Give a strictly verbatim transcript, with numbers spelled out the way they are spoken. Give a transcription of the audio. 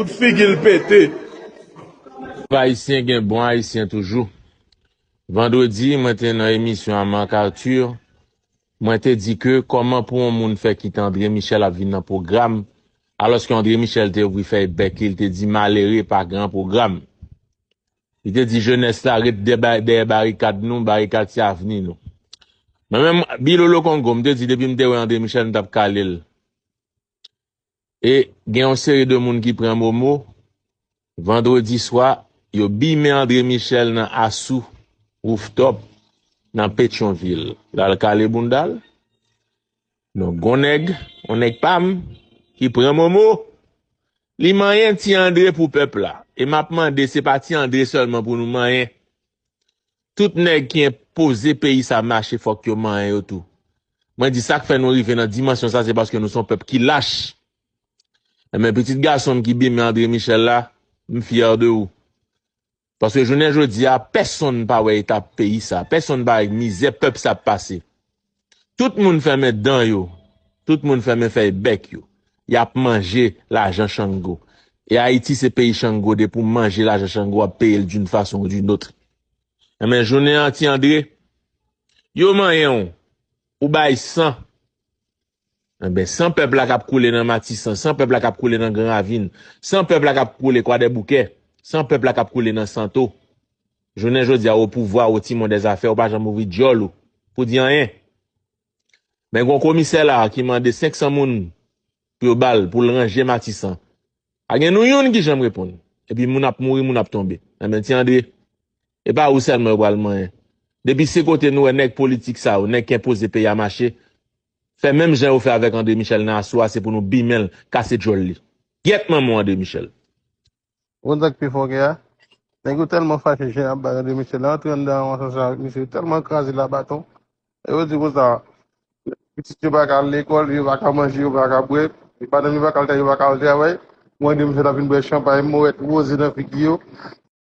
Tout figi l pete. Pèp ayisyen gen bon ayisyen toujou. Vandredi, mwen te nan emisyon a Marc Arthur. Mwen te di ke kòman pou yon moun fè kite André Michel ap vin nan pwogram, alòske André Michel te ouvri fèy bèk li, li te di malere pa gen pwogram. Li te di jenès la ret dèba- dèyè barikad nou, barikad se avni nou. Mwen menm, Bilolo Kongo, m te di depi m te wè André Michel, m t ap kale l. E gen yon seri de moun ki pran momo. Vandredi swa, yo bimen André Michel nan Asou Rooftop nan Petyonvil. L al kale bounda l. Donk, gon nèg, yon nèg pa m, ki pran momo, li manyen Ti André pou pèp la. E m ap mande, se pa Ti André sèlman pou nou manyen. Tout nèg ki enpoze peyi sa mache, fòk yo manyen yo tou. Mwen di sa k fè nou rive nan dimansyon sa, se paske nou se yon pèp ki lach. Enben, pitit gason m ki bimen André Michel la, m fyè de ou. Paske jounen jodi a, pèsonn pa wè eta peyi sa, pèsonn pa wè mizè pèp sa ap pase. Tout moun fèmen dan yo, tout moun fèmen fèy bèk yo. Y ap manje lajan Chango. E Ayiti se peyi Chango, depi w manje lajan Chango, w ap peye l d'une façon ou d'une autre. Enben, jounen an, Ti André, yo manyen w, ou bay san. Enben, san pèp la k ap koule nan Matisan, san pèp la k ap koule nan Gran Ravin, san pèp la k ap koule Kwadèboukè, san pèp la k ap koule nan Santo. Jounen jodi a, o pouvwa, o timon dèzafè, ou pa janm ouvri djòl ou pou di anyen. Men gon komisè la ki mande senk san moun pou yo ba l, pou l ranje Matisan. Pa gen nou youn ki janm reponn. Epi moun ap mouri, moun ap tonbe. Enben, Ti André, e pa ou sèlman yo pral manyen. Depi se kote nou wè nèg politik sa yo, nèg ki enpoze peyi a mache, fè menm jan yo fè avèk André Michel nan Asou a, se pou nou bimen l, kase djòl li. Gyèt manman w, André Michel. Ou konn sa k pi fòkè a? Nèg yo tèlman fache jan y ap bay André Michel la, antre anndan yon asansè avèk misye, yo tèlman kraze l a baton. E yo di konsa, pitit yo pa ka al lekòl, yo pa ka manje, yo pa ka bwè, madanm yo pa ka al travay, yo pa ka al travay. Mwen, André Michel ap vin bwè chanpay, mowèt woze nan figi yo.